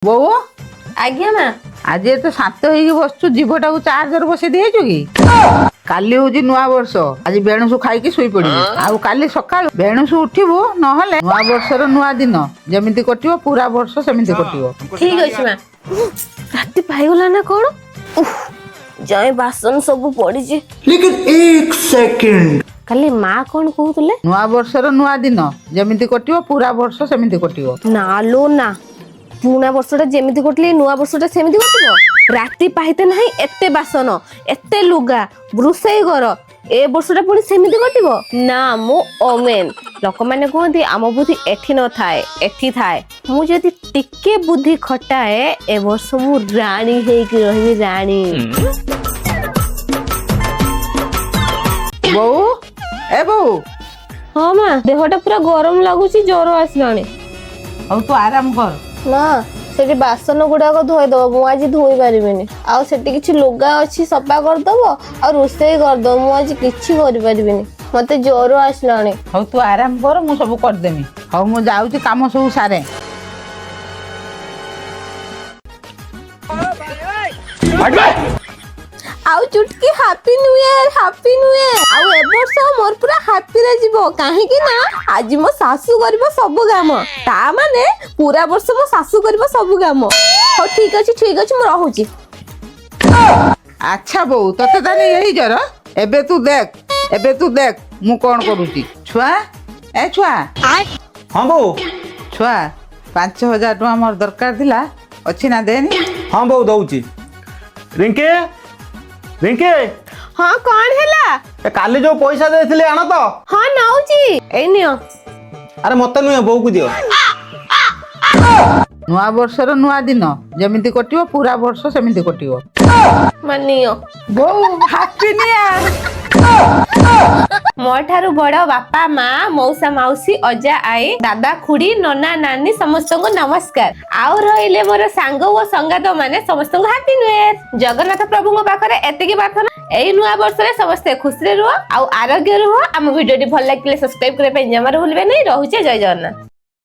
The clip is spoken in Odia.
ବୋଉ। ଆଜ୍ଞା ମା। ଆଜି ଏତେ ଶାନ୍ତ ହେଇକି ବସିଛୁ, ଜିଭଟାକୁ ଚାର୍ଜର ବସେଇ ଦେଇଛୁ କି? କାଲି ହଉଛି ନୂଆ ବର୍ଷ। ଆଜି ବେଣୁସୁ ଖାଇକି ଶୋଇ ପଡିବୁ ଆଉ କାଲି ସକାଳୁ ବେଣୁସୁ ଉଠିବୁ, ନହେଲେ ନୂଆ ବର୍ଷର ନୂଆ ଦିନ ଯେମିତି କଟିବ, ପୁରା ବର୍ଷ ସେମିତି କଟିବ। ଠିକ ଅଛି ମା। ରାତି ପାଇଗଲା ନା କଣ? ଉଫ୍, ଯାଏ ବାସନ ସବୁ ପଡିଛି। लेकिन एक सेकंड। କାଲି ମା କଣ କହୁଥିଲେ? ନୂଆ ବର୍ଷର ନୂଆ ଦିନ ଯେମିତି କଟିବ, ପୁରା ବର୍ଷ ସେମିତି କଟିବ। ନା ଲୋ ନା, ପୁରୁଣା ବର୍ଷଟା ଯେମିତି କଟିଲେ ନୂଆ ବର୍ଷଟା ସେମିତି କଟିବ? ରାତି ପାହିତେ ନାହିଁ, ଏତେ ବାସନ, ଏତେ ଲୁଗା, ରୋଷେଇ ଘର, ଏ ବର୍ଷଟା ପୁଣି ସେମିତି କଟିବ? ନା, ମୁଁ ଓମେନ୍। ଲୋକମାନେ କୁହନ୍ତି ଆମ ବୁଦ୍ଧି ଏଠି ନଥାଏ, ଏଠି ଥାଏ। ମୁଁ ଯଦି ଟିକେ ବୁଦ୍ଧି ଖଟାଏ, ଏ ବର୍ଷ ମୁଁ ରାଣୀ ହେଇକି ରହିବି, ରାଣୀ। ବୋଉ, ଏ ବୋଉ। ହଁ ମା। ଦେହଟା ପୁରା ଗରମ ଲାଗୁଛି, ଜ୍ୱର ଆସିଲାଣି। ହଉ, ତୁ ଆରାମ କର। ମା, ସେଠି ବାସନ ଗୁଡାକ ଧୋଇଦବ, ମୁଁ ଆଜି ଧୋଇ ପାରିବିନି। ଆଉ ସେଠି କିଛି ଲୁଗା ଅଛି, ସଫା କରିଦବ ଆଉ ରୋଷେଇ କରିଦବ। ମୁଁ ଆଜି କିଛି କରିପାରିବିନି, ମତେ ଜ୍ୱର ଆସିଲାଣି। ହଉ, ତୁ ଆରାମ କର, ମୁଁ ସବୁ କରିଦେମି। ହଉ, ମୁଁ ଯାଉଛି କାମ ସବୁ ସାରେ। ଆଉ ଚୁଟକି, happy new year, happy new year. ଆଉ ଏ ବର୍ଷ ମୋର ପୁରା ହାପିରେ ଯିବ, କାହିଁକି ନା ଆଜି ମୋ ଶାଶୁ କରିବ ସବୁ କାମ। ତା ମାନେ ପୁରା ବର୍ଷ ମୋ ଶାଶୁ କରିବ ସବୁ କାମ। ହଉ, ଠିକ ଅଛି, ଠିକ ଅଛି, ମୁଁ ରହୁଛି। ଆଚ୍ଛା ବୋଉ, ତତେ ତାହେଲେ ଏଇ ଜର। ଏବେ ତୁ ଦେଖ, ଏବେ ତୁ ଦେଖ ମୁଁ କଣ କରୁଛି। ଛୁଆ, ଏ ଛୁଆ। ହଁ ବୋଉ। ଛୁଆ, 5000 ଟଙ୍କା ମୋର ଦରକାର ଥିଲା, ଅଛି ନା ଦେନି? ହଁ ବୋଉ, ଦଉଛି। ରିଙ୍କି, ରିଙ୍କି। ହଁ, କଣ ହେଲା? ଏ କାଲି ଯୋଉ ପଇସା ଦେଇଥିଲି, ଆଣ ତ। ହଁ, ନଉଛି, ଏଇ ନିଅ। ଆରେ, ମତେ ନୁହେଁ, ବୋଉକୁ ଦିଅ। ନୂଆ ବର୍ଷର ନୂଆ ଦିନ ଯେମିତି କଟିବ, ପୁରା ବର୍ଷ ସେମିତି କଟିବ। ମା, ନିଅ। ବୋଉ, ହାପି ନିଉ ଇୟର। ମୋ ଠାରୁ ବଡ ବାପା, ମା, ମଉସା, ମାଉସୀ, ଅଜା, ଆଈ, ଦାଦା, ଖୁଡି, ନନା, ନାନୀ ସମସ୍ତଙ୍କୁ ନମସ୍କାର। ଆଉ ରହିଲେ ମୋର ସାଙ୍ଗ ଓ ସଙ୍ଗାତ ମାନେ, ସମସ୍ତଙ୍କୁ ହାପି ନ୍ୟୁ ଇୟର। ଜଗନ୍ନାଥ ପ୍ରଭୁଙ୍କ ପାଖରେ ଏତିକି ପ୍ରାର୍ଥନା, ଏଇ ନୂଆ ବର୍ଷରେ ସମସ୍ତେ ଖୁସିରେ ରୁହ ଆଉ ଆରୋଗ୍ୟ ରୁହ। ଆମ ଭିଡିଓଟି ଭଲ ଲାଗିଲେ ସବସ୍କ୍ରାଇବ କରିବା ପାଇଁ ଜମାରୁ ଭୁଲିବେ ନାହିଁ। ରହୁଛି, ଜୟ ଜଗନ୍ନାଥ।